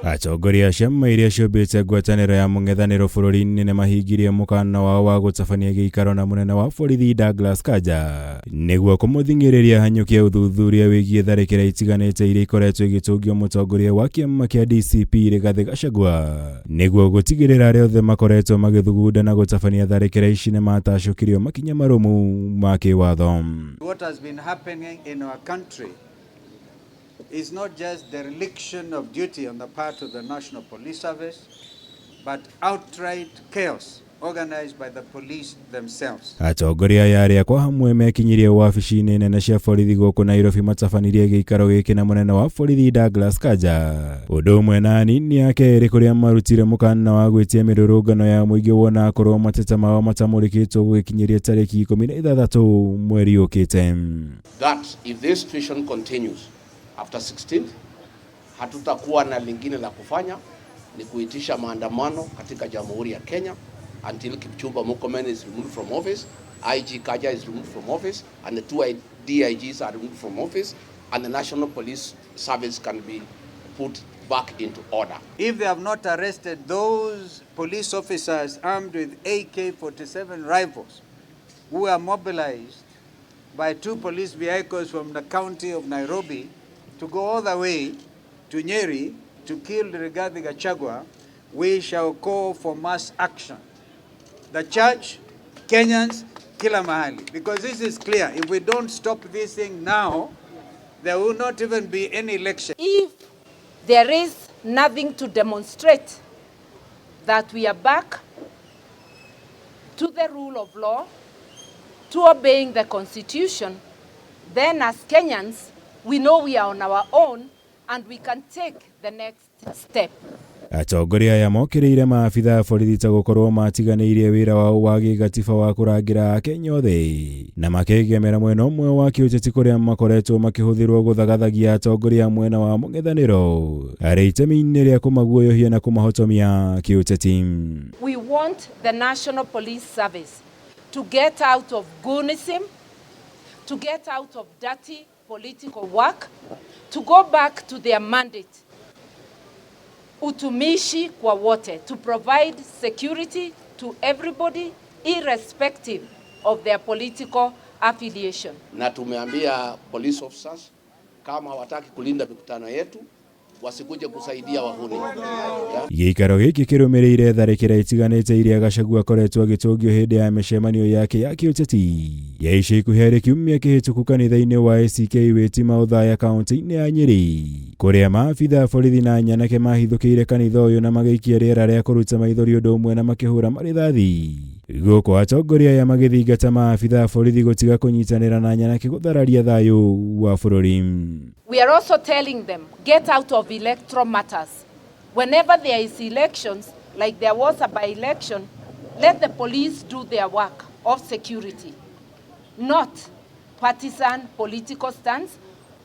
Atongoria a ciama iria ciũmbĩte ngwatanĩro ya mũng'ethanĩro bũrũri-inĩ nĩmahingirie mũkana wao wa gũtabania gĩikaro na mũnene wa borithi Douglas Kanja nĩguo kũmũthing'ĩrĩria hanyũkie ũthuthuria wĩgiĩ tharĩkĩra itiganĩte iria ikoretwo igĩtũngio mũtongoria wa kĩama kĩa DCP Rigathĩ Gachagua nĩguo gũtigĩrĩra arĩa othe makoretwo magĩthugunda na gũtabania tharĩkĩra ici nĩmatacũkirio makinya marũmu ma kĩwatho. What has been happening in our country is not just dereliction of duty on the part of the National Police Service, but outright chaos organized by the police themselves. Atongoria aya arĩa kwa hamwe mekinyirie wabici-inĩ nene cia borithi gũkũ Nairobi matabanirie gĩikaro gĩkĩ na mũnene wa borithi Douglas Kanja ũndũ ũmwe na anini ake erĩ kũrĩa marutire mũkana wa gwĩtia mĩrũrũngano ya mũingĩ wona akorwo mateta mao matamũrĩkĩtwo gũgĩkinyĩria tarĩki 16 mweri ũkĩte. That if this situation continues after 16th, hatutakuwa na lingine la kufanya ni kuitisha maandamano katika Jamhuri ya Kenya until Kipchumba Murkomen is removed from office, IG Kanja is removed from office, and the two DIGs are removed from office, and the National Police Service can be put back into order. If they have not arrested those police officers armed with AK-47 rifles who are mobilized by two police vehicles from the county of Nairobi to go all the way to Nyeri to kill Rigathi Gachagua, we shall call for mass action. The church, Kenyans, kila mahali. Because this is clear. If we don't stop this thing now, there will not even be any election. If there is nothing to demonstrate that we are back to the rule of law, to obeying the Constitution, then as Kenyans, we know we are on our own and we can take the next step. Atongoria aya mokĩrĩire maabitha a borithi ta gũkorwo matiganĩirie wĩra wao wa gĩgatiba wa kũrangĩra Akenya othe na makegemera mwena ũmwe wa kĩũteti kũrĩa makoretwo makĩhũthĩrwo gũthagathagia atongoria a mwena wa mũng'ethanĩro arĩ itemi-inĩ rĩa kũmaguoyohia na kũmahotomia kĩũteti. We want the National Police Service to get out of goonism, to get out of dirty political work, to go back to their mandate, utumishi kwa wote, to provide security to everybody irrespective of their political affiliation. Na tumeambia police officers kama hawataki kulinda mikutano yetu wasikuje kusaidia wahuni. Yeah. Gĩikaro gĩkĩ kĩrũmĩrĩire tharĩkĩra itiganĩte iria Gachagua akoretwo agĩtũngio hĩndĩ ya mĩcemanio yake ya kĩũteti ya ica ikuhĩ harĩ kiumia kĩhĩtũku kanitha-inĩ wa ACK Wĩtima Othaya kaunti-inĩ ya Nyĩrĩ kũrĩa maabitha a borithi na nyanake mahithũkĩire kanitha ũyũ na magĩikia rĩera rĩa kũruta maithori ũndũ ũmwe na makĩhũra marĩthathi gũkũ atongoria aya magĩthingata maabitha a borithi gũtiga kũnyitanĩra na nyanake gũthararia thayũ wa bũrũri. We are also telling them, get out of electoral matters. Whenever there is elections, like there was a by-election, let the police do their work of security, not partisan political stance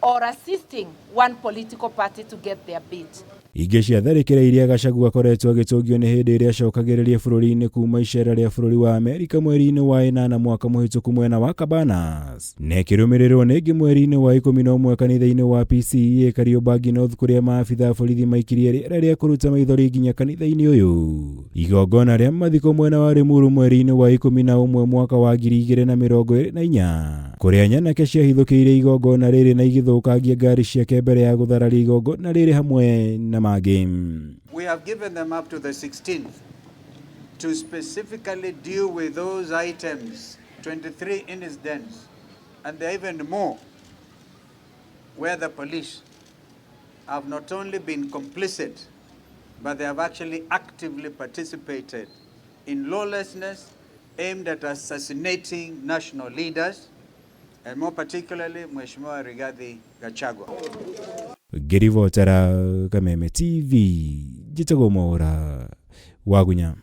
or assisting one political party to get their bid. Ingĩ cia tharĩkĩra iria Gachagua akoretwo agĩtũngio nĩ hĩndĩ ĩrĩa acokagĩrĩria bũrũri-inĩ kuma icera rĩa bũrũri wa Amerika mweri-inĩ wa ĩnana mwaka mũhĩtũku mwena wa Cabanas na ĩkĩrũmĩrĩrwo nĩ ĩngĩ mweri-inĩ wa 11 kanitha-inĩ wa PCEA Kariobangi North kũrĩa maabitha a borithi maikirie rĩera rĩa kũruta maithori nginya kanitha-inĩ ũyũ. Igongona rĩa mathiko mwena wa Limuru mweri-inĩ wa 11 mwaka wa 2024 kũrĩa nyanake ciahithũkĩire igongona rĩrĩ na igĩthũkangia ngari ciake mbere ya gũthararia igongona rĩrĩ hamwe na mangĩ. We have given them up to the 16th to specifically deal with those items, 23 incidents, and there are even more, where the police have not only been complicit, but they have actually actively participated in lawlessness aimed at assassinating national leaders, and more particularly Mheshimiwa Rigathi Gachagua. Ngĩribotera Kameme TV, njĩtagwo Mwaũra Wagunya.